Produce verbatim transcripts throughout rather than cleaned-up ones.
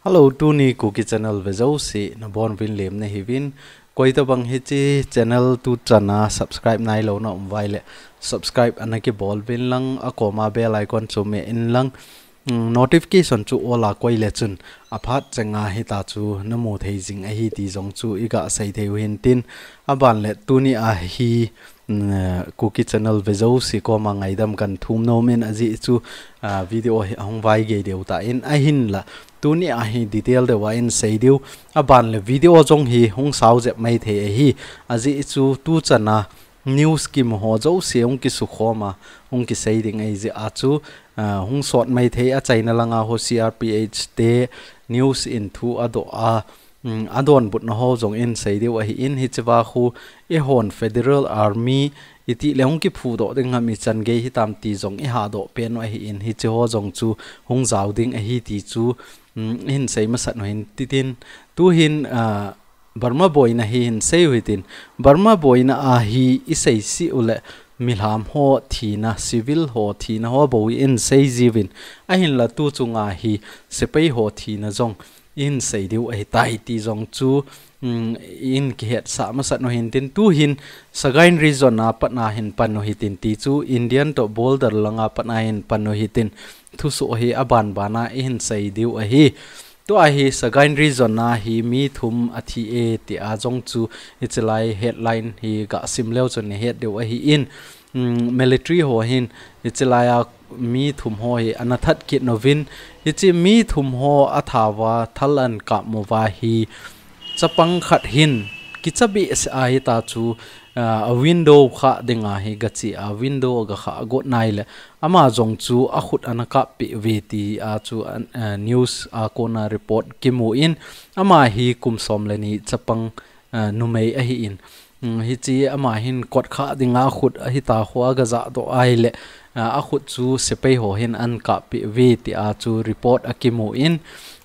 Hello, tuni Kuki channel ve jouse nabonuvin lemna hiuvin. Koitabang hiche channel tuchana subscribe nailou naum uva ahile subscribe ana kibol uvin lang, akoma bell icon chu meh in lang, mm, notification chu all a koi le chun aphat chenga hitachu namu thei jing ahi ti jong chu iga sei thei u hintin. Aban le tuni a hi, mm, Kuki channel ve jouse koma ngaidam kahin thum nom in, ajeh chu, ah, video hi ahung vaigei deu tan, ahinla tuni a hi detail deu a ihin sei diu. Aban le video jong hi hung sao jep mai thei ahi, ajeh chu tuchana news kimu ho jouse hung kisukhom a hung kisei ding ahi jeh a chu, ah, hung sot mai thei, achaina langa ho C R P H te news in thu adoh a, um, adonbutna ho jong ihin sei diu ahin, hichea khu eihon Federal Army iti le hung kiphudoh ding ham, ichan gei hitam ti jong ihadoh pen u ahin, hiche ho jong chu hung jao ding ahi ti chu, um, ihin sei masat u hintin. Tuhin, ah, Burma boina hi ihin sei u hitin, Burma boina a hi isei sih u le milham ho thina, civil ho thina ho bou ihin sei jiuvin, ahinla tuchunga hi sepai ho thina jong ihin sei diu ahitai ti jong chu, um, ihin kihetsah masat u hintin. Tuhin Sagaing region a pat a hin pan u hitin, ti chu Indian to border langa pat a hin pan u hitin, thusoh hi aban ban a ihin sei diu ahi. Tua hi Sagaing region a hi mi thum athi e tia jong chu hichelai headline hi gasim leu chun nahet diu ahin, um, military ho hin hichelai a mi thum ho hi ana that kit uvin, hiche mi thum ho athauva thal ahin kap uva hi chapang khat hin kicha behseh a hitachu, ah, a window khah dinga hi gache a, window aga khah got nai le ama jong chu akhut ana kap peh uve tia chu, ah, news a kona report kimu in, ama hi kum som le ni chapang, ah, numei ahin, um, hiche ama hin kot khah dinga akhut hita ho aga jah doh ahile, ah, akhut chu sepai ho hin ahin kap peh uve tia chu report akimu in,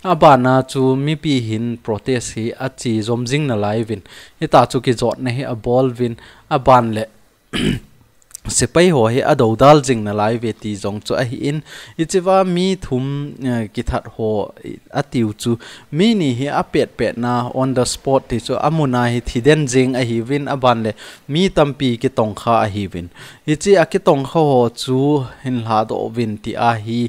aban a chu mipi hin protest hi ache jom jing nalai uvin, hitachu kijotna hi abol uvin, aban le sepai ho hi adoudal jing nalai uve ti jong chu ahin, hichea mi thum, eh, kithat ho atiu chu, mi ni hi apet pet na on the spot ti chu amun a hi thiden jing ahiuvin, aban le mi tampi kitongkha ahiuvin. Hiche akitongkha ho chu hin lhadoh uvin tia hi,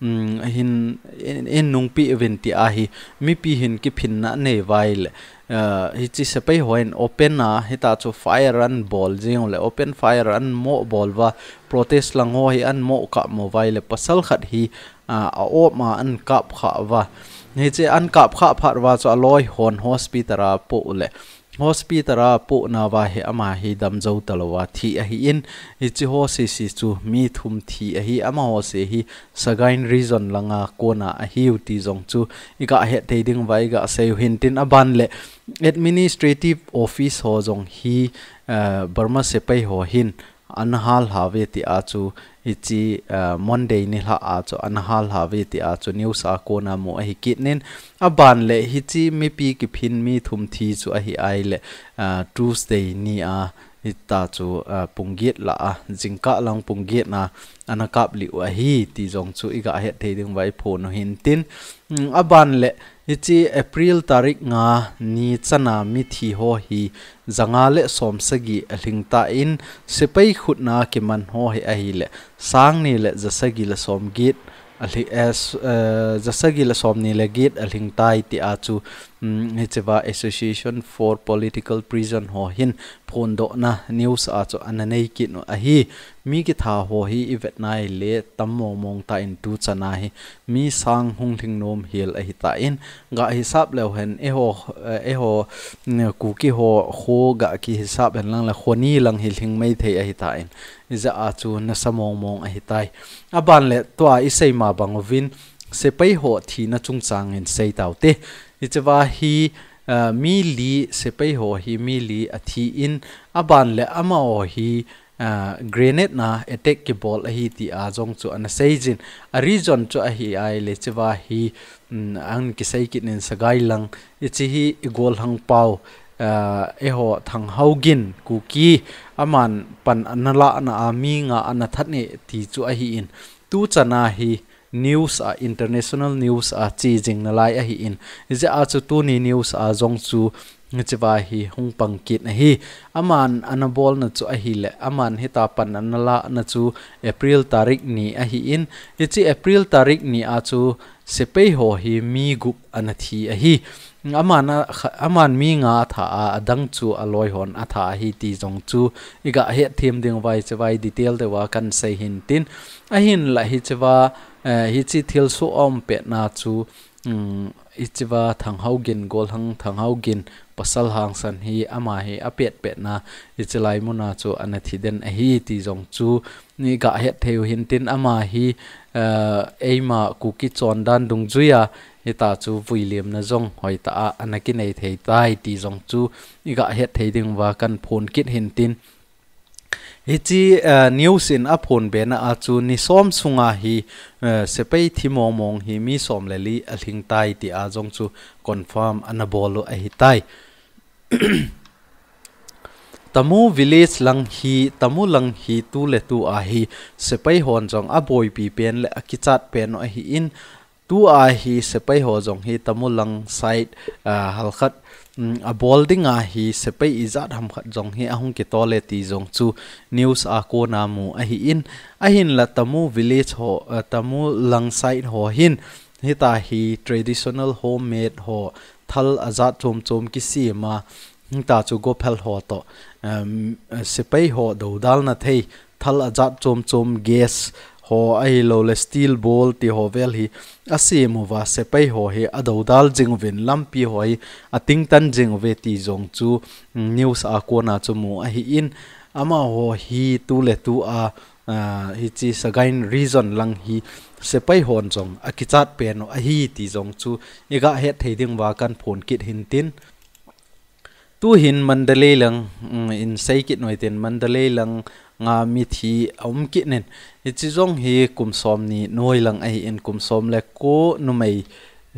um, hin, in, in nungpi uvin tia hi mipi hin kiphinna anei uva ahile, ah, hiche sepai ho hin open a hitachu fire ahin bol jing u le, open fire ahin mo bol uva, protest lang ho hi ahin mo kap uva ahile pasal khat hi, ah, a-op a ahin kap khah uva. Hiche ahin kap khah phat uva chu aloi hon hospital a apoh u le, hospital a apoh nauva hi ama hi damjou talou a thi ahin, hiche ho sese chu mi thum thi ahi, amaho sese hi Sagaing region langa kona ahiu ti jong chu iga het thei diu va iga sei u hintin, aban le administrative office ho jong hi, eh, Burma sepai ho hin ana hal lha uve tia chu hiche, ah, Monday nilhah a chu ana hal lha uve tia chu news a kona mu ahi kit in, aban le hiche mipi kiphin mi thum thi chu ahi ahile, ah, Tuesday ni a hitachu, ah, pung get lah a, jingkah lang pung get na ana kap lih u ahi ti jong chu iga het thei diu va iphon u hintin, um, aban le hiche April tarik nga ni chana mithi ho hi janga le som sagi alhing tan, sepai khutna kiman ho hi ahile sang ni le ja sagi le som get alhi-, eh, s-, eh, ja sagi le som ni le get alhing tai tia chu, um, hichea Association for Political Prisoner ho hin phondohna news a chu ana nei kit u ahi. Mi kitha ho hi ivet nai le tam mong mong tan tuchana hi mi sang hung lhing nom hel ahi tan, ga hisap leu hen eiho, eh, eiho, mm, Kuki ho kho ga kihisap hen lang le kho ni lang hi lhing mai thei ahi tan, ijeh a chu nasa mong mong ahi tai. Aban le tua isei ma bang uvin sepai ho thina chungchang in sei taute. Hichea hi, ah, mi li sepai ho hi mi li athi in, aban le amaho hi, ah, grenade na attack kibol ahi tia jong chu ana sei jin. A region chu ahi ahile chea hi, um, ahin kisei kit in Sagaing lang, hiche hi igol hang pau, ah, eiho Thanghaogin Kuki aman pan ana lahna a mi nga ana that e ti chu ahin. Tuchana hi news a, international news a che jing nalai ahi in. Hijeh a chu tuni news a jong chu hiche va hi hung pang kit ahi. Aman ana bolna chu ahile, aman hita pan ana lahna chu April tarik ni ahi in. Hiche April tarik ni a chu sepai ho hi mi gup ana thi ahi. Aman a, kha-, aman mi nga atha a, adang chu aloi hon atha ahi ti jong chu iga het them ding uva hiche va hi detail teuva kan sei hin tin. Ahinla hiche va, eh, hiche thilsoh a um petna chu, um, hiche va Thanghaogin, Golhang Thanghaogin pasal hangsan hi ama hi apet petna hiche lai muna chu ana thi den ahi ti jong chu iga het thei u hin tin ama hi, eh, eima Kuki chondan dungjuia hita chu vuilimna jong hoitah a ana kinei thei tai ti jong chu iga het thei ding uva kan phon kit hin tin. Hiche, eh, news in aphon bena a chu ni som sunga hi, eh, sepai thi mong mong hi mi som le li alhing tai ti a jong chu confirm ana bol u ahi tai. Tamu village lang hi, Tamu lang hi tu le tu a hi sepai hon jong aboipi pen le akichat pen u ahi in, tu a hi sepai ho jong hi Tamu lang side, ah, halkhat, um, abol ding a hi sepai ijat hamkhat jong hi ahung kitol e ti jong chu news a kona mu ahi in, ahinla Tamu village ho, ah, Tamu lang side ho hin hita hi traditional homemade ho thal ajat chom chom kisem a, hita chu gophel ho toh, um, sepai ho dodalna thei thal ajat chom chom gas ho ahilou le steel ball ti ho vel hi asem uva sepai ho hi adodal jing uvin lampi ho hi atingtan jing uve ti jong chu, um, news a kona chu mu ahi in amaho hi tu le tu a, ah, hiche Sagaing region lang hi sepai hon jong akichat pen u ahi ti jong chu iga het thei ding uva kan phon kit hin tin. Tu hin Mandalay lang, mm, in sei kit noi tin Mandalay lang nga mithi aum kit nin. Hiche jong hi kum som ni noi lang ahi in kum som le ko numei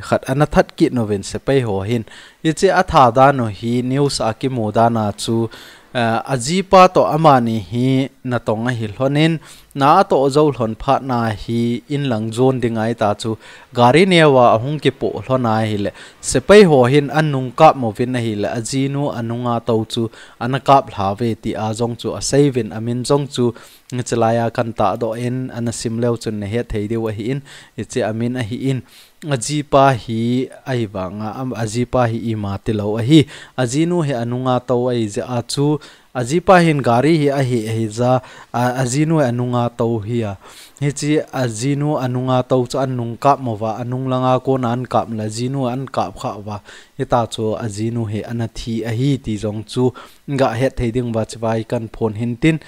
khat ana that kit uvin sepai ho hin. Hiche atha dan u hi news a kimu dan a chu, eh, ajipa toh amani hi natong ahi lhon in, na atoh jou lhon phat na hi in lang jon ding ahi ta chu gari neo a ahung kipoh lhon ahile sepai ho hin anung kap mo uvin ahile ajinu anunga tou chu ana kap lha uve ti a jong chu asei uvin amin jong chu hiche lai a kan tahdoh in ana sim leu chun nahet thei diu ahi in hiche amin ahi in. Ajipa hi ahivanga, am, ajipa hi ima tilou ahi. Ajinu hi anunga tou ahi jeh a chu, ajipa hin gari hi ahi, ahi jeh a, ajinu hi anunga tou hi a. Hiche ajinu anunga tou chu anung kap mo uva, anung langa kona ankap le, ajinu ankap kha uva. Hita chu ajinu hi ana thi ahi ti jong chu, ga het thei ding uva chevai kan phon hin tin.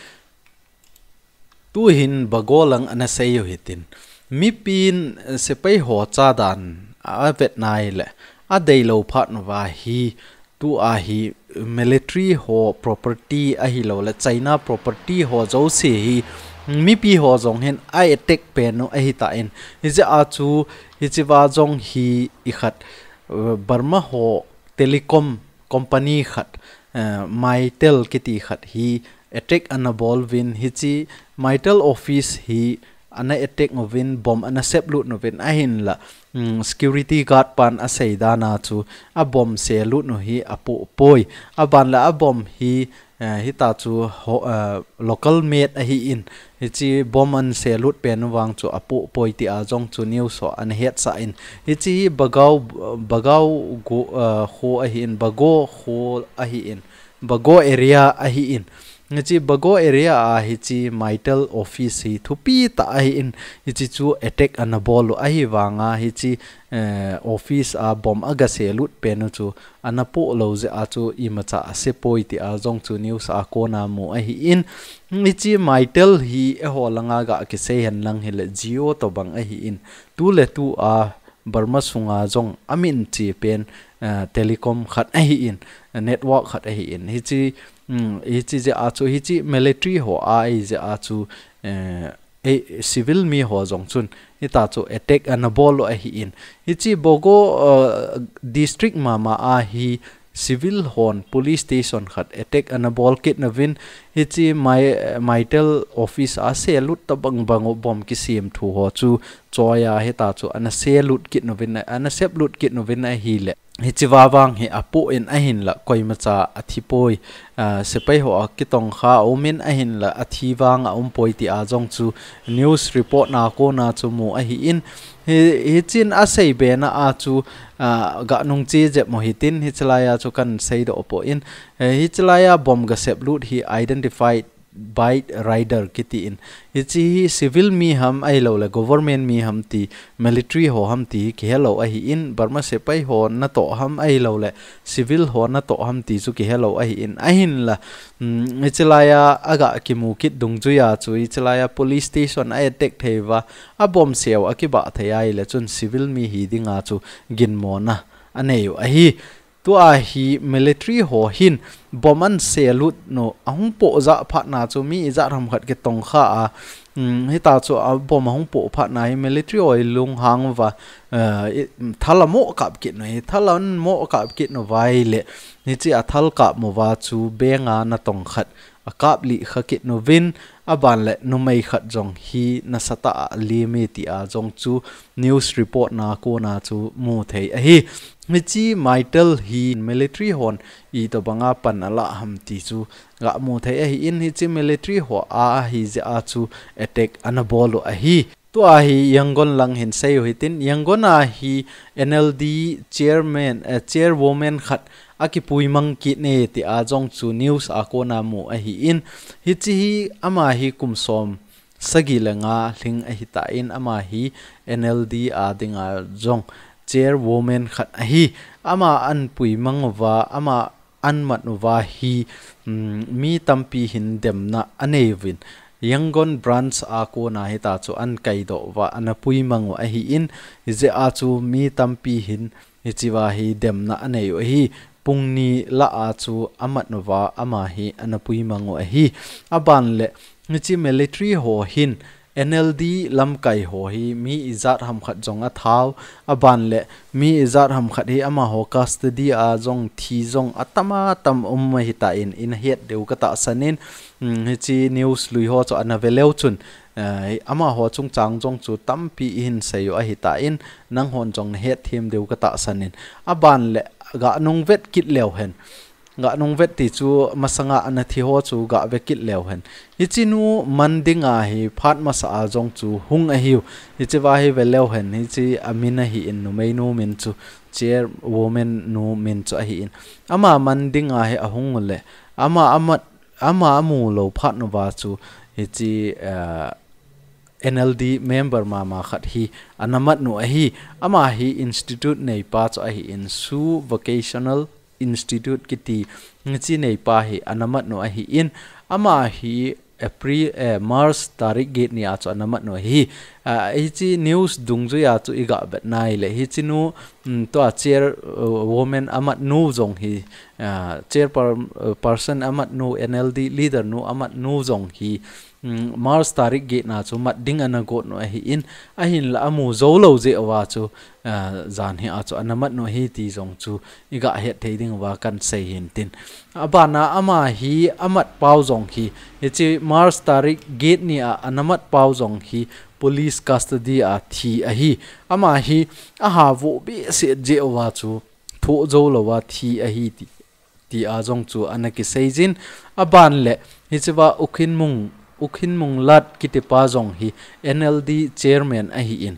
Tu hin Bago lang ana sei u hitin. Mipin, eh, sepai ho chadan a vet nai le, adeilou phat uva hi, tu a hi military ho property ahilou le, China property ho jouse hi, mipi ho jong hin a attack pen u ahi tan. Hijeh a chu, hicheva jong hi ikhat, eh, Burma ho telecom company khat, eh, Mytel kiti khat hi attack ana bol uvin hiche Mytel office hi ana attack uvin bomb ana seplut uvin ahinla, mm, security guard pan asei dan a chu abomb selut u hi apoh poi. Aban le abomb hi, eh, hita chu ho, eh, local made ahi in. Hiche bomb ana selut pen u vang chu apoh poi ti a jong chu news ho ana hetsah in. Hiche hi Bagao, Bagao go, ah, kho ahi in, Bago kho ahi in, Bago area ahi in. Hiche Bago area a hiche Mytel office hi thupi tah ahi in. Hiche chu attack ana bol u ahivanga hiche, eh, office a bomb aga selut pen u chu ana poh lou jeh a chu imacha ase poi ti a jong chu news a kona mu ahi in. Hiche Mytel hi eiho langa ga kisei hen lang hile Jio tobang ahi in. Tu le tu a Burma sunga jong amin che pen, eh, telecom khat ahi in, network khat ahi in. Hiche, mm, hiche jeh a chu hiche military ho a ahi jeh a chu, eh, eh, civil mi ho jong chun hita chu attack ana bol u ahi in. Hiche Bago, uh, district mama a hi civil hon police station khat attack ana bol kit uvin Hiche Mai-, Mytel office a selut tabang bang u bomb kisem thu ho chu choiya hita chu ana selut kit nuvin, ana seplut kit nuvin ahile. Hiche vavang hi apoh in ahinla koimacha athipoi, ah, sepai ho akitongkha aumin ahinla athi vang aumpoi tia jong chu news report na kona chu mu ahin, hi, hichin asei bena a chu, ah, ganung che jep mo hitin hichelaiya chu kan seidoh poi, eh, hichelaiya bomb gaseplut hi identified bike rider kitin. Hiche hi civil mi ham ahilouleh government mi ham ti, military ho ham ti kihelou ahin, Burma sepai ho natoh ham ahilouleh civil ho natoh ham ti chu kihelou ahin. Ahinla, um, hichelaiya aga kimu kit dungjuiya chu, hichelaiya police station a attack thei uva, abomb seu akibah thei ahile chun civil mi hi dinga chu ginmona anei u ahi. Tua hi military ho hin bomb an selut nu ahung poh jah phatna chu mi ijat ham khat kitongkha a, um, hita chu abomb ahung poh phatna hi military ho hi lunghang uva, eh, i, thal amo kap kit nu hi, thal amo kap kit nu uva ahile, hiche athal kap mo uva chu benga natong khat akap lih kha kit nuvin, aban le numei khat jong hi nasatah a alem e tia jong chu news report na kona chu mu thei ahi. Hiche Mytel hi military hon itobanga pan alah ham ti chu gamu thei ahin, hiche military ho a ahi jeh a chu attack ana bol u ahi. Tua hi Yangon lang hin sei u hitin, Yangon a hi N L D chairman, eh, chairwoman khat akipuimang kit e tia jong chu news a kona mu ahin, hiche hi ama hi kum som sagi le nga lhing ahitan, ama hi N L D a dinga jong chairwoman khat ahi. Ama ahin puimang uva, ama ahin mat uva hi, um, mi tampi hin demna anei uvin, Yangon branch a kona hita chu ahin kaidoh uva, ana puimang u ahin, hijeh a chu mi tampi hin hichea hi demna anei u ahi. Pung ni lah a chu amat uva, ama hi ana puimang u ahi. Aban le, hiche military ho hin N L D lamkai ho hi mi ijat ham khat jong athau, aban le mi ijat ham khat hi amaho custody a jong thi jong atam atam um ahitan, ina het diu katahsan in, um, hiche news lui ho chu ana ve leu chun, eh, amaho chungchang jong chu tampi ihin sei u ahitan, nanghon jong nahet them diu katahsan in, aban le ganung vet kit leu hen. Ganung vet ti chu masanga ana thi ho chu gave kit leu hen. Hiche nu man dinga hi phat masa a jong chu hung ahiu. Hichea hi ve leu hen. Hiche amin ahin, numeinu min chu, chairwoman nu min chu ahin. Ama man dinga hi ahung u le, ama amat, ama amu lou phat uva chu, hiche, eh, N L D member mama khat hi ana mat u ahi. Ama hi institute neipa chu ahin, Shu Vocational Institute kiti, hiche neipa hi ana mat u ahin, ama hi April, eh, March tarik get ni a chu ana mat u ahi. Ah, hiche news dungjuiya chu iga vet nai le, hiche nu, um, tua chair, uh, woman amat nu jong hi, ah, chair per-, uh, person amat nu, N L D leader nu amat nu jong hi, um, March tarik get na chu mat ding ana got u ahin, ahinla amu jou lou jeh uva chu, ah, jan hi a chu ana mat u ahi ti jong chu iga het thei ding uva kan sei hin tin. Abana ama hi amat pau jong hi, hiche March tarik get ni a ana mat pau jong hi police custody a thi ahi. Ama hi aha voh behseh jeh uva chu thoh jou louva thi ahi ti, tia jong chu ana kisei jin. Aban le, hichea U Khin Maung, U Khin Maung Hlat kitipa jong hi N L D chairman ahin.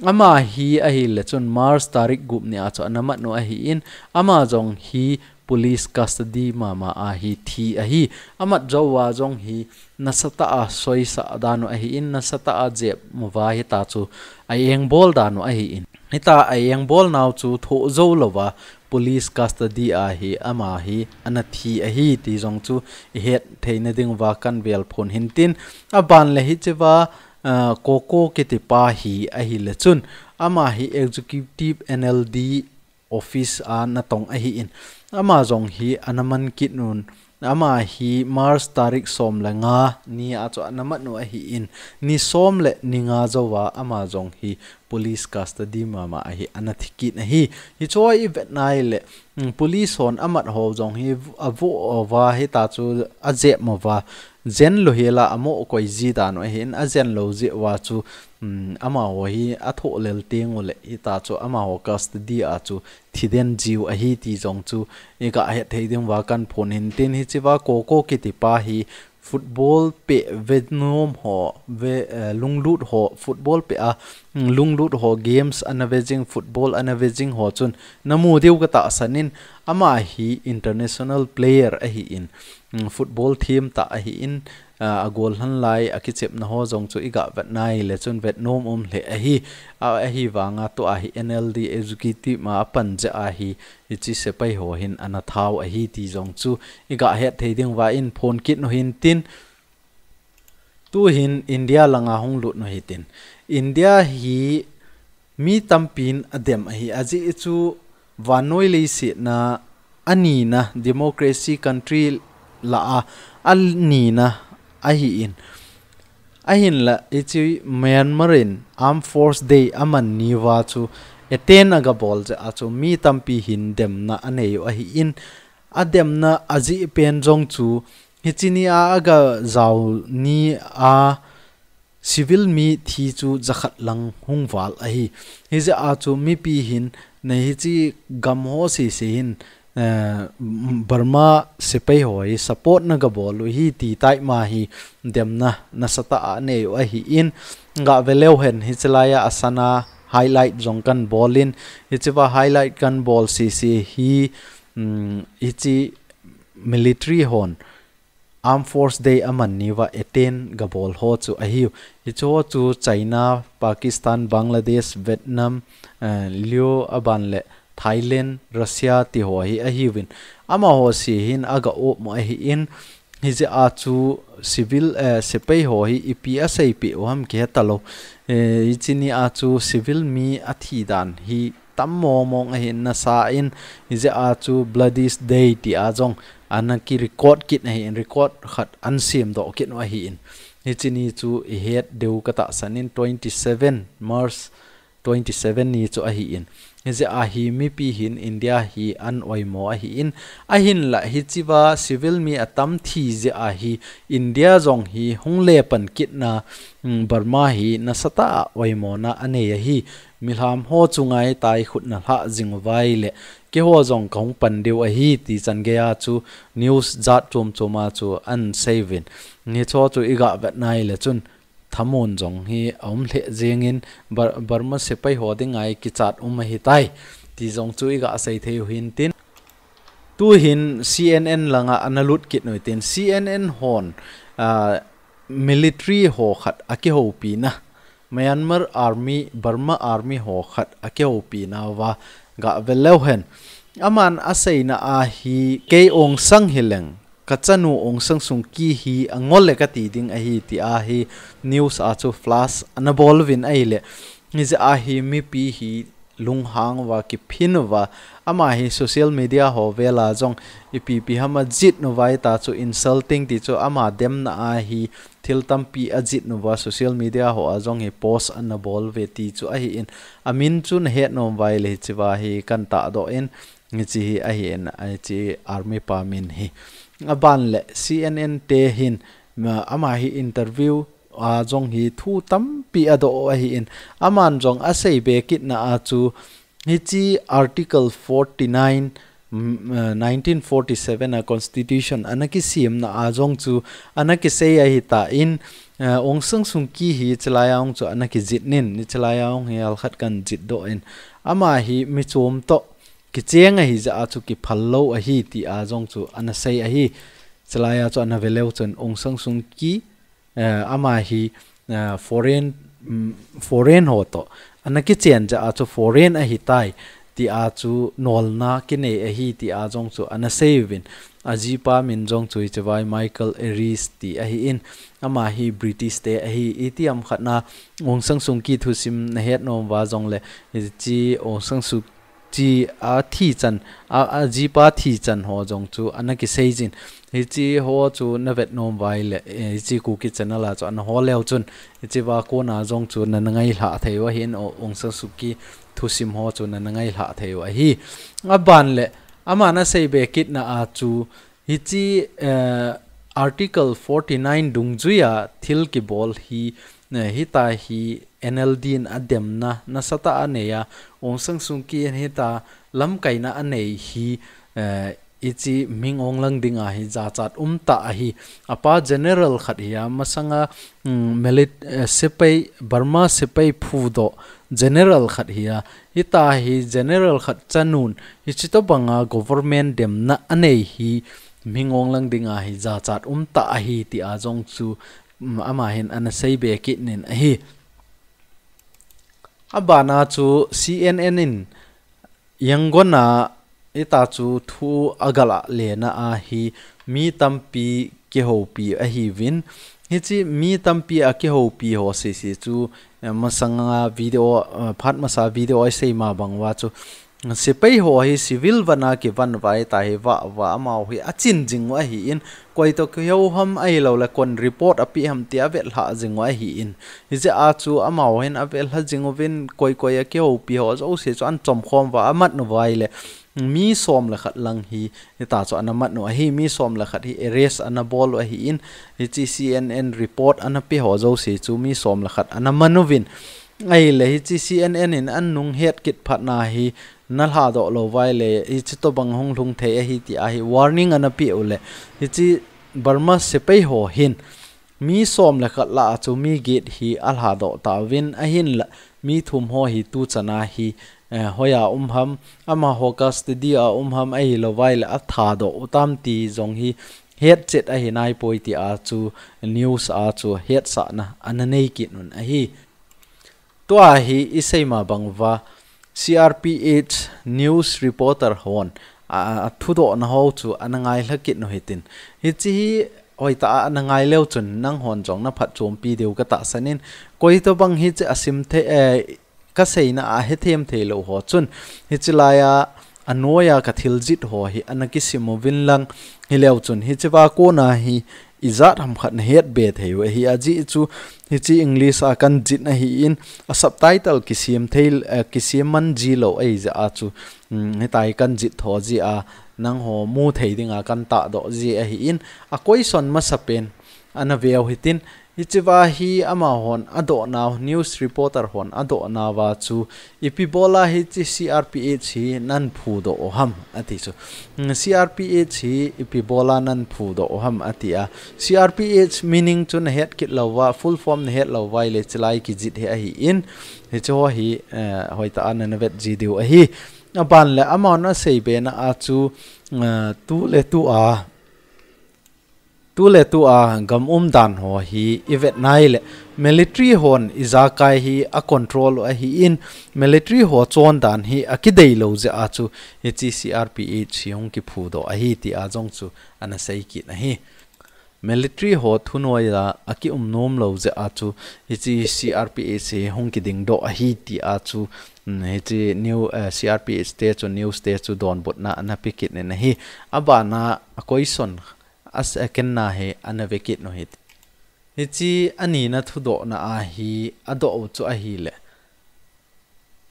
Ama hi ahile chun March tarik gup ni a chu ana mat u ahin. Ama jong hi police custody mama a hi thi ahi. Amat jou uva jong hi nasatah a soisah dan u ahin, nasatah a jep uva hita chu a engbol dan u ahin. Hita a engbol nau chu thoh jou louva police custody a hi ama hi ana thi ahi ti jong chu ihet theina ding uva kan vel phon hin tin. Aban le hichea, ah, Koko kitipa hi ahile chun ama hi executive N L D office a natong ahin. Ama jong hi ana man kit un, ama hi March tarik som le nga ni a chu ana mat u ahi in, ni som le ni nga jouva ama jong hi police custody mama ahi ana thi kit ahi. Hichu i vet nai le, mm, police hon amat ho jong hi avo uva hita chu ajep mo uva, jen lou hela amo koi ji dan u ahi in, ajen lou jeh uva chu, mm, amaho hi athoh lel teng u le hita chu amaho custody a chu thiden jiu ahi ti jong chu i ga het thei ding uva kan phon hin tin, hichea Koko kiti pa hi football pe ve nom ho, ve, eh, lunglut ho, football pe a, mm, lunglut ho games ana ve jing, football ana ve jing ho chun na mu diu ka tahsan in, ama hi international player ahi in, mm, football team tah ahi in, ah, a gollhang lai a kichepna ho jong chu i ga vet nai le chun vet nom um lheh ahi. A, ahi vanga tua hi N L D executive ma a pan jeh a hi, hichi sepai ho hin ana thau ahi ti jong chu i ga het thei ding uva in phon kit u hin tin, tu hin India langa hung lut u hi tin. India hi mi tampin adem ahi, ajeh chu vannoi leiset a anina democracy country lah a anina ahi in. Ahinla, hichi Myanmar in Armed Force Day aman ni uva chu attend aga bol jeh a chu mi tampi hin demna anei u ahi in, ademna ajeh pen jong chu hichi ni a aga jao ni a civil mi thi chu jakhat lang hung val ahi. Hijeh a chu mipi hin na hichi gam ho sese hin, eh, Burma sepai ho hi support na ga bol u hi ti tai ma hi demna nasatah a nei u ahi in, ga ve leu hen hichi laia asana highlight jong kan bol in, hichea highlight kan bol sese hi, mm, hichi military hon Armed Force Day aman ni uva attend ga bol ho chu ahiu. Hichu ho chu China, Pakistan, Bangladesh, Vietnam, eh, Lao aban le Thailand, Russia ti ho hi ahiuvin. Amaho se hin aga um u ahi in, hijeh a chu civil, eh, sepai ho hi ipi aseipeh u ham kihe talou. Eh, hichi ni a chu civil mi athi dan hi tam mong mong ahi in nasa in, hijeh a chu Bloody Day ti a jong ana ki record kit ahi in, record khat ana sem doh kit u ahi in. Hichi ni chu i het diu ka tahsan in twenty seven March twenty seven ni chu ahi in. Hijeh a hi mipi hin India hi ana oimo ahi in. Ahinla hichea civil mi atam thi jeh a hi India jong hi hung le pan kit na, mm, Burma hi nasatah a oimona anei ahi. Milham ho chu ngai tai khut na lha jing u vai le, keiho jong ka hung pan diu ahi ti chan gei a chu news jat chom chom a chu ana sei uvin. Hichu chu i ga vet nai le chun thamun jong hi a um lheh jeng in Bur-, Burma sepai ho ding ngai kichat um ahi tai ti jong chu i ga sei thei u hin tin. Tu hin C N N langa ana lut kit u hi tin C N N hon, ah, military ho khat akihoupina, Myanmar Army, Burma Army ho khat akihoupina uva ga ve leu hen. Aman aseina a hi kei Aung San hi leng, ka chanu Aung San Suu Kyi hi angol le ka ti ding ahi ti a hi news a chu flash ana bol uvin ahile. Hijeh a hi mipi hi lunghang uva kiphin uva, ama hi social media ho vela jong ipi ipi ham ajih u vai ta chu insulting ti chu ama demna a hi thil tampi ajih u va social media ho a jong hi post ana bol uve ti chu ahi in, amin chu na het nom vai le hichea hi kan tahdoh in, hichi hi ahi in, hichi army pa min hi. Aban le C N N te hin, ma, ama hi interview a jong hi thu tampi adoh u ahi in, aman jong asei be kitna a chu hichi Article forty nine, mm, eh, nineteen forty seven a constitution ana kisemna a jong chu ana kisei ahi tan, eh, Aung San Suu Kyi hi chilai a jong chu ana kijih in, ni chilai a jong hi alkhat kan jih doh in, ama hi mi chom toh kicheng ahi jeh a chu kiphal lou ahi ti a jong chu ana sei ahi. Chilai a chu ana ve leu chun Aung San Suu Kyi, eh, ama hi, eh, foreign, mm, foreign ho toh ana kichen jeh a chu foreign ahi tai ti a chu nolna kinei ahi ti a jong chu ana sei uvin. Ajipa min jong chu hichea Michael Eris ti ahi in, ama hi British te ahi, itiham khat na Aung San Suu Kyi thusim na het nom uva jong le, hichi Aung San Suu chi a thi chan, a, a jipa thi chan ho jong chu ana kisei jin. Hichi ho chu na vet nom uva ahile, eh, hichi Kuki channel a chu ana hol leu chun, hichi va kona jong chu nana ngailha thei u ahin, Aung San Suu Kyi thusim ho chu nana ngailha thei u ahi. Aban le, ama ana sei be kitna a chu, hichi, eh, Article forty-nine dungjuia thil kibol hi, eh, hitia hi N L D in ademna nasatah a anei a, Aung San Suu Kyi in hitia lamkaina anei hi, eh, hichi hming ong lang dinga hi jachat umtah ahi. Apa general khat hi a, masanga, mm, milit-, eh, sepai, Burma sepai phudoh general khat hi a, hitia hi general khat chanun, hichi tobanga government demna anei hi hming ong lang dinga hi jachat umtah ahi tia jong chu, mm, ama hin ana sei be kitnin ahi. Abana chu C N N in Yangon a hitia chu thu agalha lena a hi mi tampi kihoupi ahiuvin. Hichi mi tampi akihoupi ho sese chu, eh, masanga video, eh, phat masa video a isei ma bang uva chu, sepai ho hi civil vana kivan uva hitia hi vah uva amaho hi achin jing u ahin, koi toh kihou ham ahilou le koin report apeh ham tia avetlha jing u ahin. Hijeh a chu amaho hin avetlha jing uvin koi koi akihoupi ho jouse chu ana chomkhom uva amat uva ahile mi som le khat lang hi hitia chu ana mat u ahi, mi som le khat hi arrest ana bol u ahin, hichi C N N report ana pe ho jouse chu mi som le khat ana man uvin. Ahile hichi C N N in anung het kit phatna hi na lhadoh lou uva ahile, hichi tobang hung lhung thei ahi tia hi warning ana pe u le, hichi Burma sepai ho hin mi som le khat lah a chu mi get hi alhadoh tauvin, ahinla mi thum ho hi tuchan a hi, eh, hoiya um ham, amaho custody a um ham ahilou uva ahile athadoh u tam ti jong hi hetchet ahi naipoi tia chu news a chu hetsahna ana nei kit un ahi. Tua hi isei ma bang uva, C R P H news reporter hon a, a thudohna ho chu ana ngailha kit u hitin. Hichi hi hoitah a ana ngai leu chun nanghon jong na phatchompi diu ka tahsan in, koi tobang hichi asim thei, eh, ka seina a hethem thei lou ho chun, hichi laiya anoiya ka thil jih ho hi ana kisim uvin lang, hileu chun hichi va kona hi ijat ham khat na het be thei u ahi. Ajeh chu hichi English a kana jih ahin, a subtitle kisem thei, eh, kisem man ji lou ahijeh a chu, mm, hitia hi kana jih tho jeh a nangho mu thei dinga kana tahdoh ji ahin, a question masapen ana veu hitin, hichi va hi amahon adohnau, news reporter hon adohnauva chu, ipi bola hichi C R P H hi nana phudoh u ham, ati chu. Mm, C R P H hi ipi bola nana phudoh u ham, atia. C R P H meaning chu na het kit lou uva, full form na het lou uva ahile, hichi lai kijih hi ahin, hichi ho hi, eh, hoitah a nana vet ji diu ahi. Aban le, amahon asei bena a chu, eh, tu le tu a, tu le tu a gam umdan ho hi ivet nai le, military hon ijakai hi a control u ahin, military ho chondan hi akidei lou jeh a chu, hichi C R P H hi hung kiphudoh ahi tia jong chu ana sei kit ahi. Military ho thunoiya akium nom lou jeh a chu, hichi C R P H hi hung kidingdoh ahi tia chu, mm, hichi new, eh, C R P H te chu, news te chu donbutna ana pe kit in ahi. Abana a question a second na hi ana ve kit u hite. Hichi anina thudohna a hi adoh u chu ahile,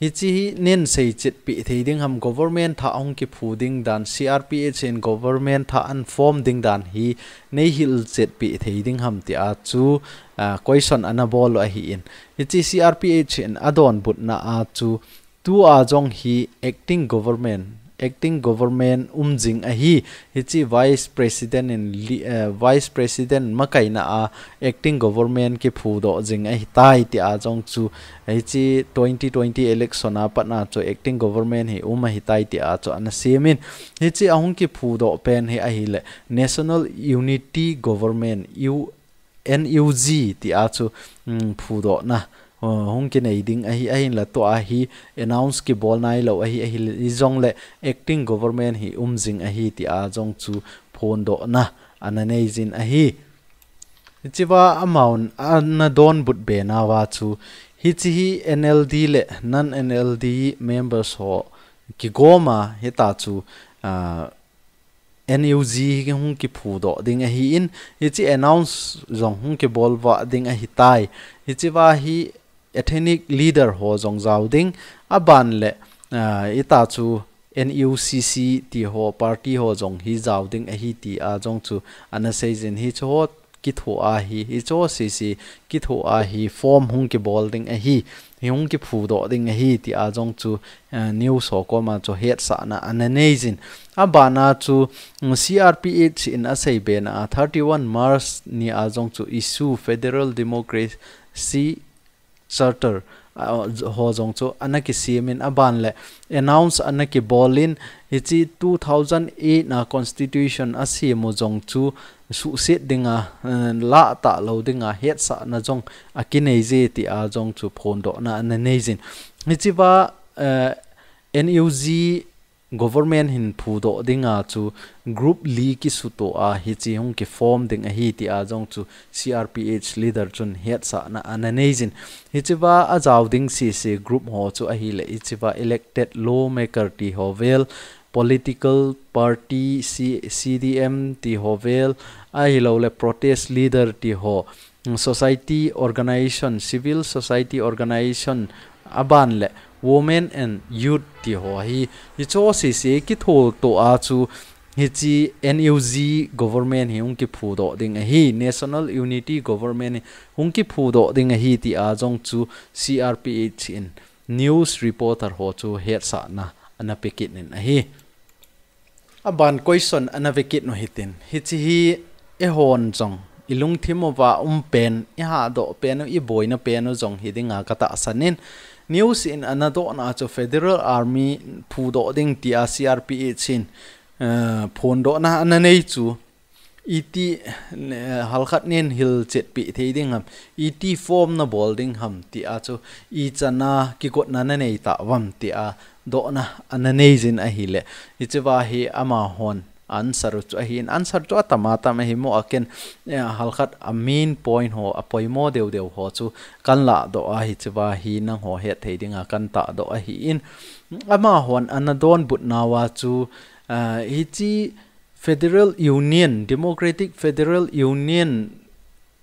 hichi hi neihin seichetpi thei ding ham, government thah hung kiphu ding dan, C R P H in government thah ana form ding dan hi nei hilchetpi thei ding ham tia chu, ah, question ana bol u ahin. Hichi C R P H in adonbutna a chu, tua jong hi acting government, acting government um jing ahi, hichi vice president in li-, eh, vice president makaina a acting government kiphudoh jing ahitai tia jong chu, hichi twenty twenty election a pat na chu acting government hi um ahitai tia chu ana semin, hichi ahung kiphudoh pen hi ahile National Unity Government, U N U G tia chu, um, phudohna, uh, hung kinei ding ahi, ahinla tua hi announce kibol nailou ahi, ahile, hijongle acting government hi um jing ahi tia jong chu phondohna ana nei jin ahi. Hichi va amahon ana donbut be nauva chu, hichi hi N L D le non N L D members ho kigom a, hita chu, ah, N U G hi hung kiphudoh ding ahi in, hichi announce jong hung kibol va ding ahi tai. Hichi va hi ethnic leader ho jong jao ding, aban le, ah, hita chu N U C C ti ho party ho jong hi jao ding ahi ti a jong chu ana seijin, hichu ho kitho a hi, hichu ho sisi kitho a hi form hung kibol ding ahi, hi hung kiphudoh ding ahi ti a jong chu, eh, news ho koma chu hetsahna ana neijin. Aban a chu, mm, C R P H in asei bena a thirty-one March ni a jong chu issue Federal Democracy Charter, ah, ho jong chu ana kisem in, aban le announce ana kibol in, hichi two thousand eight na constitution asem u jong chu suhset ding a, eh, lah talou ding a hetsahna jong akinei je ti a jong chu phondohna ana neijin. Hichi va, eh, N U G government hin phudoh ding a chu group li kisuto a hichi hung kiform ding ahi ti a jong chu C R P H leader chun hetsahna ana neijin. Hichi va ajao ding sisi group ho chu ahile, hichi va elected lawmaker ti ho vel, political party C-, C D M ti ho vel, ahilou le protest leader ti ho, mm, society organization, civil society organization, aban le women and youth ti ho hi, hichu ho sisi kitho to a chu hichi N U G government hi hung kiphudoh ding ahi, National Unity Government hi hung kiphudoh ding ahi ti a jong chu C R P H in news reporter ho chu hetsahna ana pe kit in ahi. Aban question ana ve kit u hitin. Hichi hi eihon jong ilungthim uva um pen, ihadoh pen u, iboina pen u jong hi ding a katahsan in. News in ana dohna chu Federal Army phudoh ding ti a C R P H in, eh, phondohna ana nei chu. Iti, eh, halkhat nen hilchetpi thei ding ham, iti form nabol ding ham ti a chu, ichan a kigotna nanei tauvam ti a dohna ana neijin ahile, hichi va hi amahon answer u chu ahi in, answer chu atam atam ahi mo a, ken, eh, halkhat a main point ho, apoimo deu deu ho chu kan lahdoh a, hichi va hi nangho het thei ding a kan tahdoh ahi in, amahon ana donbutna uva chu, ah, hichi Federal Union, Democratic Federal Union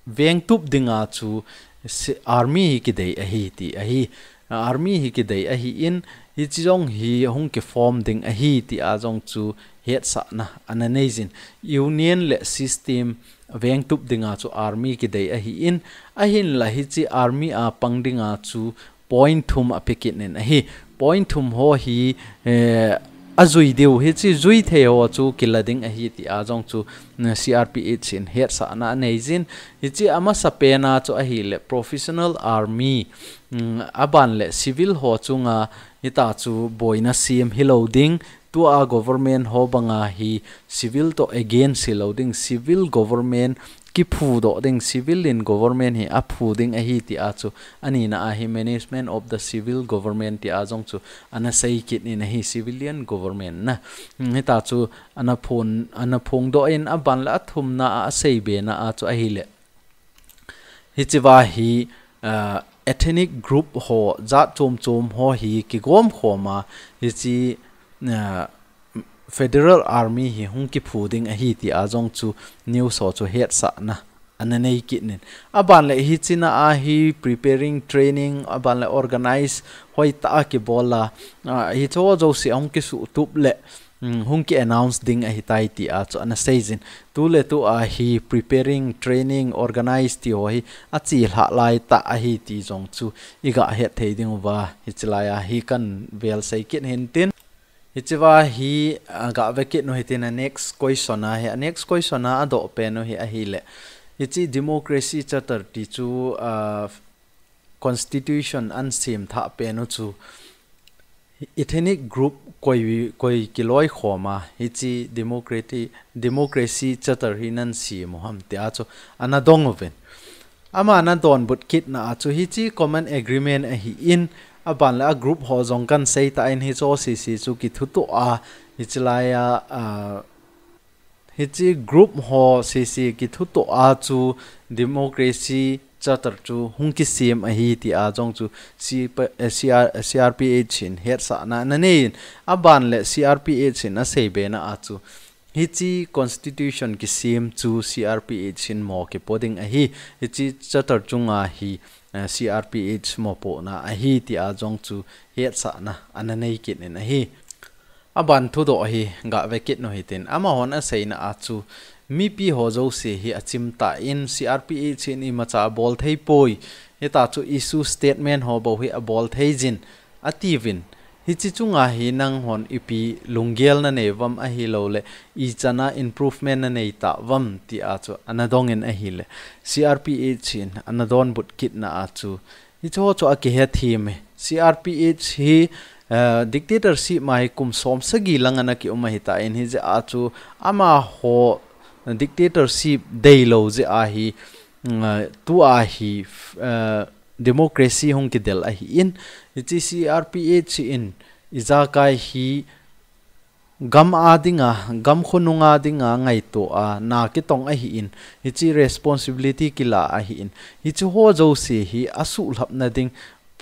vengtup ding a chu si-, army hi kidei ahi ti ahi. Army hi kidei ahi in, hichi jong hi hung kiform ding ahi ti a jong chu hetsahna ana neijin. Union le system vengtup ding a chu army kidei ahi in, ahinla hichi army a pang ding a chu point thum ape kit in ahi. Point thum ho hi, eh, ajui diu, hichi jui thei ho chu kila ding ahi ti a jong chu, mm, C R P H in hetsahna aneijin. Hichi amasa pen a chu ahile professional army, mm, aban le civil ho chunga hita chu boina sem hilou ding, tua government ho banga hi civil to against hilou ding, civil government kiphudoh ding, civilian government hi aphu ding ahi ti a chu, anina a hi management of the civil government ti a jong chu ana sei kit in ahi, civilian government na. Hmm, hita chu ana phon, ana phongdoh in, aban le athumna a asei bena a chu ahile, hichi va hi, ah, ethnic group ho, jat chom chom ho hi kigom khom a, hichi, ah, Federal Army hi hung kiphu ding ahi ti a jong chu news ho chu hetsahna ana nei kit in. Aban le hichi na a hi preparing training, aban le organize hoitah a kibol a, ah, hichu ho jouse ahung kisuhtup le, mm, hung ki announce ding ahi tai ti a chu ana seijin. Tu le tu a hi preparing, training, organize ti ho hi achihlah lai tah ahi ti jong chu iga het thei ding uva, hichi lai a hi kan vel sei kit hintin. Hichi va hi, ah, ga ve kit u hitin, a next question a hi, a next question a adoh pen u hi ahile, hichi Democracy Charter ti chu, ah, constitution ana sem thah pen u chu ethnic group koi, koi kiloi khom a hichi democratic, Democracy Charter hi nan sem u ham ti a chu ana dong uvin. Ama ana donbut kitna a chu hichi common agreement ahi in, aban le a group ho jong kan sei tan, hichu ho sisi chu kithutoh a, hichi lai a, ah, hichi group ho sisi kithutoh a chu democracy charter chu hung kisem ahi ti a jong chu C P, eh, C R, C R P H in hetsahna ana nei in, aban le C R P H in asei bena a chu hiche constitution kisem chu C R P H in mo kipo ding ahi, hiche charter chunga hi, eh, C R P H mopohna ahi ti a jong chu hetsahna ana nei kit in ahi. Aban thudoh hi gave kit u hitin, amahon aseina a chu mipi ho jouse hi achim tan C R P H in imacha abol thei poi, hita chu issue statement ho bou hi abol thei jin atiuvin, hiche chunga hi nanghon ipi lunggel nanei uvam ahilou le ichan a improvement nanei tauvam ti a chu ana dong in ahile, C R P H in ana donbut kitna a chu hiche ho chu akihethem e. C R P H hi, eh, dictatorship ma hi kum som sagi lang ana kium ahitan, hijeh a chu amaho dictatorship deilou jeh a hi, mm, tua hi, eh, democracy hung kidel ahin, hiche C R P H in ijakai hi gam a dinga, gam khonunga dinga ngaito a na kitong ahin, hiche responsibility kila ahin, hiche ho jouse hi asuhlhapna ding,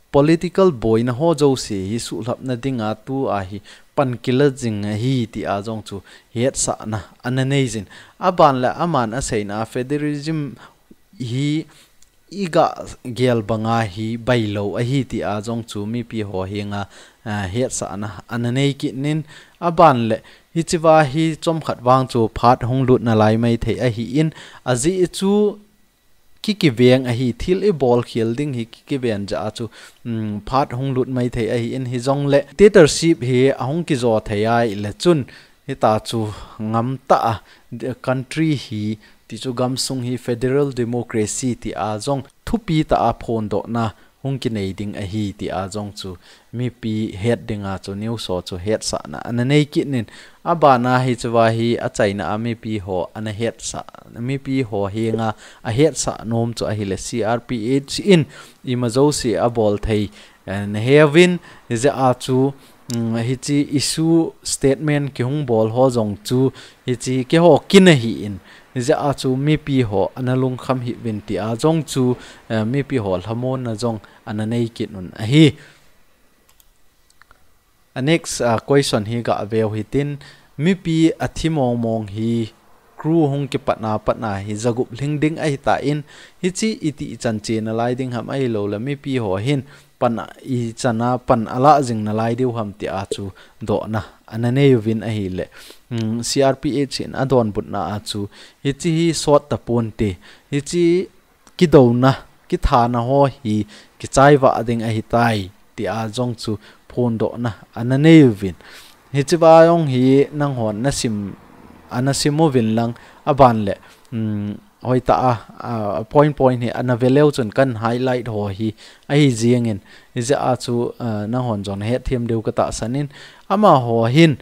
political boina ho jouse hi suhlhapna dinga tua hi pan kila jing ahi ti a jong chu hetsahna ana nei jin. Aban le aman aseina federalism hi iga gel banga hi bailou ahi ti a jong chu mipi ho henga, ah, hetsahna ana nei kit in, aban le hichea hi chomkhat vang chu phat hung lut nalai maithei ahin, ajeh chu kikiveng ahi, thil ibol khel ding hi kikiven jeh a chu, um, phat hung lut maithei ahin, hijongle dictatorship hi ahung kijo thei ahile chun, hita chu ngamtah a, the country hi, ti chu gamsung hi federal democracy ti a jong thupi tah a phondohna hung kinei ding ahi ti a jong chu mipi het dinga chu news ho chu hetsahna ana nei kit in, abana hichea hi achaina a mipi ho ana hetsah, mipi ho henga ahetsah nom chu ahile C R P H in ima jouse abol thei, eh, naheuvin, hijeh a chu, mm, hiche issue statement kihung bol ho jong chu, hiche keiho kin ahin, hijeh a chu mipi ho ana lungkham hih uvin ti a jong chu, eh, mipi ho lhamonna jong ana nei kit un ahi. A next, ah, question hi gave u hitin, mipi athi mong mong hi crew hung kipatna patna hi jagup lhing ding ahitan, hiche iti ichan che nalai ding ham ahilou le mipi ho hin pan a, ichan a pan alah jing nalai diu ham ti a chu dohna ana nei uvin ahile, mm, C R P H in adonbutna a chu hiche hi sot taponte, hiche kidouna, kithana ho hi kichai vah ding ahitai, ti a jong chu phondohna ana nei uvin. Hichea jong hi nanghon nasim, ana sim uvin lang, aban le, um, hoitah a, a, point point hi ana ve leu chun kan highlight ho hi ahi jingin, hijeh a chu, a, nanghon jong nahet them diu katahsan in, amaho hin,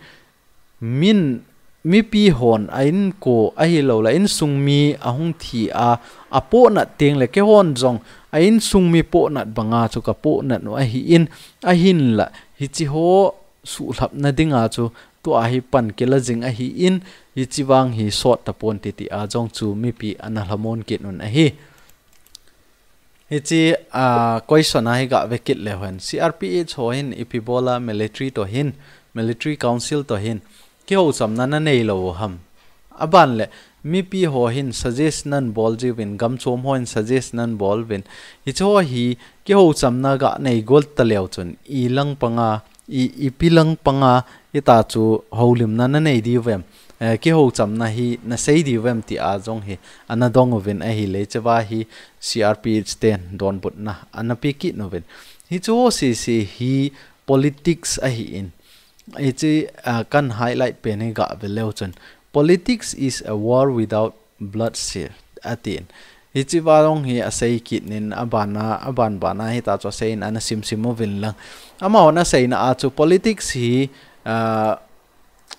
min, mipi hon a inko ahilou le insung mi ahung thi a, apohnat teng le keihon jong a insung mi pohnat banga chu kapohnat u ahin, ahinla hiche ho suhlhapna dinga chu tua hi pan kila jing ahin, hiche vang hi sot taponte ti a jong chu mipi ana lhamon kit un ahi. Hiche, ah, question a hi gave kit leu hen, C R P H ho hin ipi bola military to hin, military council to hin, kihousam na nanei lou u ham. Aban le, mipi ho hin suggest nabol jiuvin, gamchom ho hin suggest nabol uvin. Hiche ho hi, kihousam na ganei gol taleu chun, ilang panga, i, ipi lang panga, hita chu houlimna nanei diu vem. Eh, kihousam na hi nasei diu vem ti a jong hi ana dong uvin ahile, hichea hi C R P H ten donbutna ana pe kit uvin. Hiche ho sese hi politics ahin. Hiche, ah, kan highlight pen hi gave leu chun. Politics is a war without bloodshed, atin. Hichea jong hi asei kit in abana, aban bana hita chu asei in ana sim sim uvin lang. Amahon aseina a chu politics hi, ah,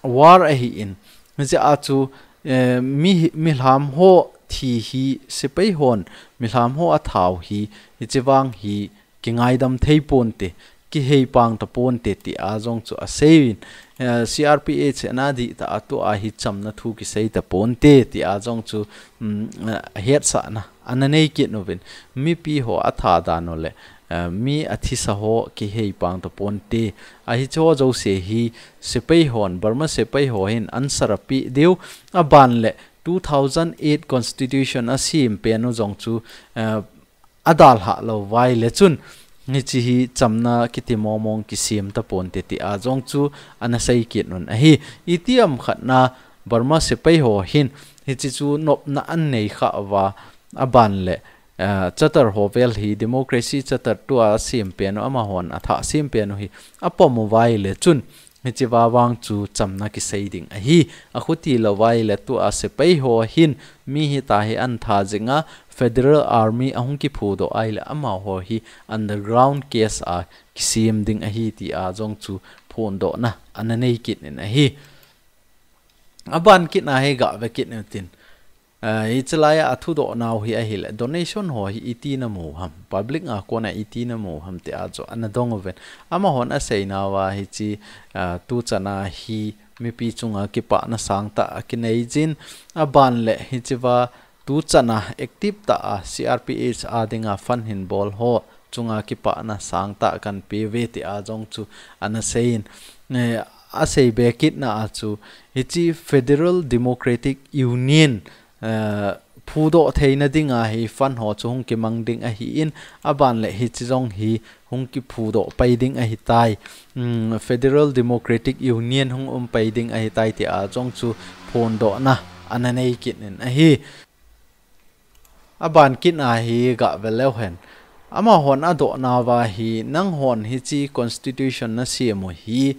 war ahin. Hijeh a chu, eh, mi, milham ho thi hi sepai hon, milham ho athau hi, hiche vang hi kingaidam thei ponte, kihei pang taponte ti a jong chu asei in, eh, C R P H in adih tah a tua hi chamna thu kisei taponte ti a jong chu, um, eh, hetsahna ana nei kit uvin, mipi ho atha dan u le, eh, mi athisa ho kihei pang tapon te. Ahi chu jouse hi sepai hon, Burma sepai ho hin answer ape diu, aban le two thousand eight constitution asem pen u jong chu, eh, adalha lou uva ahile chun, hiche hi chamna kiti mong mong kisem tapon te tia jong chu ana sei kit un ahi. Itiham khat na Burma sepai ho hin, hiche chu nopna anei kha uva, aban le, eh, charter ho vel hi democracy charter tua asem pen u, amahon atha sem pen u hi apom uva ahile chun, hiche vavang chu chamna kisei ding ahi. Akhuti lou uva ahile tua sepai ho hin mi hita hi antha jinga, Federal Army ahung kiphudoh ahile amaho hi underground case a kisem ding ahi tia jong chu phondohna ana nei kit in ahi. Aban kit na hi gave kit in tin. Ah, hiche lai a athudoh nau hi ahile, donation ho hi iti namu ham, public a kona iti namu ham tia chu ana dong uvin. Amahon asei nauva hiche, ah, tuchan a hi mipi chunga kipana sangtah akinei jin, aban le hiche va tuchan a active tah a C R P H a dinga fund hin bol ho chunga kipana sangtah kahin pe uve tia jong chu ana sei in, eh, asei be kit na a chu hiche Federal Democratic Union, eh, phudoh theina dinga hi fund ho chu hung kimang ding ahi in, aban le hiche jong hi hung kiphudoh pai ding ahi tai. Mm, Federal Democratic Union hung um pai ding ahi tai tia jong chu phondohna ana nei kit in ahi. Aban kit na hi gave leu hen. Amahon adoh nauva hi, nanghon hiche constitution nasem u hi,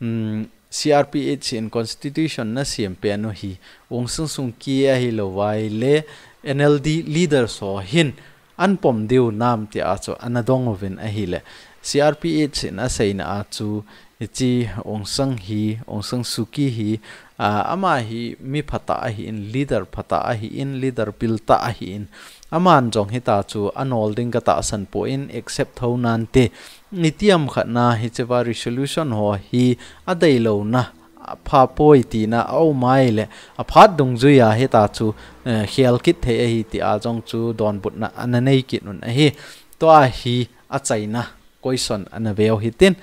mm, C R P H in constitution nasem pen u hi, Aung San Suu Kyi ahilou uva ahile, N L D leaders ho hin, anpom diu nam tia chu ana dong uvin ahile, C R P H in aseina a chu, hiche Aung San hi, Aung San Suu Kyi hi, ah, ama hi mi phatah ahi in, leader phatah ahi in, leader piltah ahi in, aman jong hita chu anol ding katahsan poi, accept thou nante. Itiham khat na hiche va resolution ho hi adeilouna apha poi tina aum ahile, aphat dungjuia hita chu, eh, khel kit thei ahi tia jong chu donbutna ana nei kit un ahi. Tua hi achaina question ana veu hitin.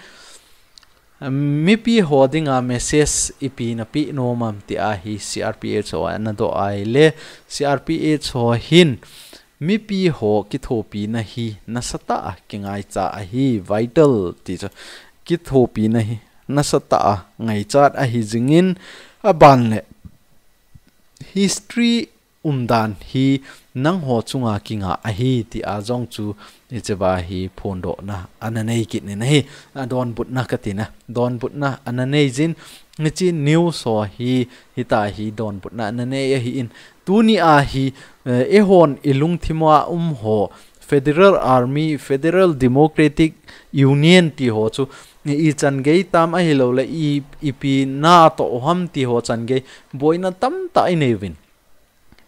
Mipi ho dinga message ipi napeh nom am tia hi C R P H ho ana doh ahile, C R P H ho hin, mipi ho kithopina hi nasatah a kingaicha ahi, vital ti chu. Kithopina hi nasatah a ngaichat ahi jingin, aban le history umdan hi nangho chunga kinga ahi tia jong chu hiche va hi phondohna ana nei kit in ahi. Adonbutna katina, donbutna ana nei jin, hiche news ho hi, hita hi donbutna ana nei ahi in, tuni a hi, eh, eihon ilungthim a um ho, Federal Army, Federal Democratic Union ti ho chu, i, ichan gei tam ahilou le, i, ipi natoh ham ti ho chan gei, boina tamtah inei uvin.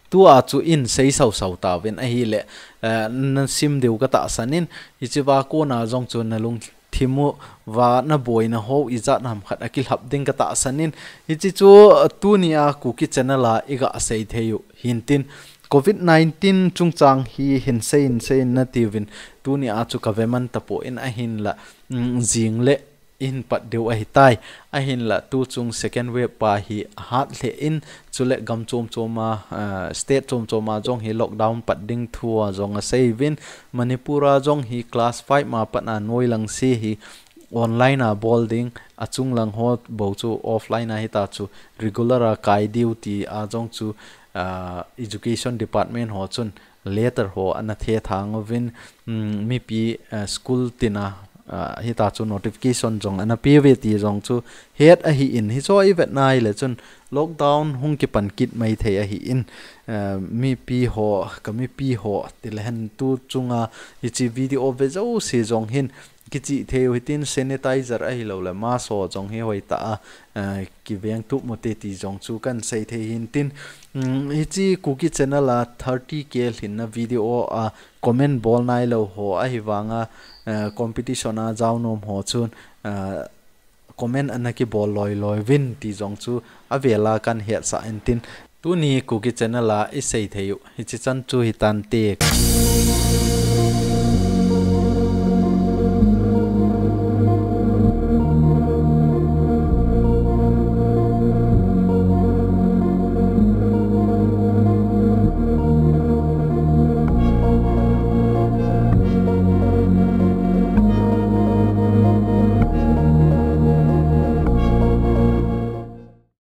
Tua chu in sei sau sau tauvin ahile, eh, nasim diu katahsan in, hiche va kona jong chu nalung thimu va naboina ho ijat ham khat akilhap ding katahsan in, hiche chu, eh, tuni a Kuki Channel a iga sei thei u hintin, covid nineteen chungchang hi hin sei in sei in nati uvin, tuni a chu kave man tapon ahinla, mm, jing le ihin pat diu ahitai, ahinla tuchung second wave pa hi ahat lheh in, chule gam chom chom a, ah, state chom chom a jong hi lockdown pat ding thu a jong asei uvin, Manipur a jong hi class five ma pat a noilang se hi online a bol ding, achunglang ho bou chu offline a hita chu regular a kai diu tia jong chu, ah, education department ho chun letter ho ana thethang uvin, mm, mipi, ah, school tina, ah, hita chu notification jong ana pe uve ti jong chu het ahi in, hichu ivet na ahile chun lockdown hung kipan kit mai thei ahi in, ah, mipi ho, kamipi ho, tile hen tuchunga hiche video ve jouse jong hin, kichih thei u hitin sanitizer ahilou le mask ho jong hi hoitah a, eh, kiveng tup mute ti jong chu kahin sei thei hintin, mm, hiche Kuki Channel a thirty K lhinna video a comment bol nailou ho ahivanga, eh, competition a jao nom ho chun, eh, comment ana kibol loi loi uvin ti jong chu avela kahin hetsah intin. Tuni Kuki channel a isei thei u hiche chan chu hitante.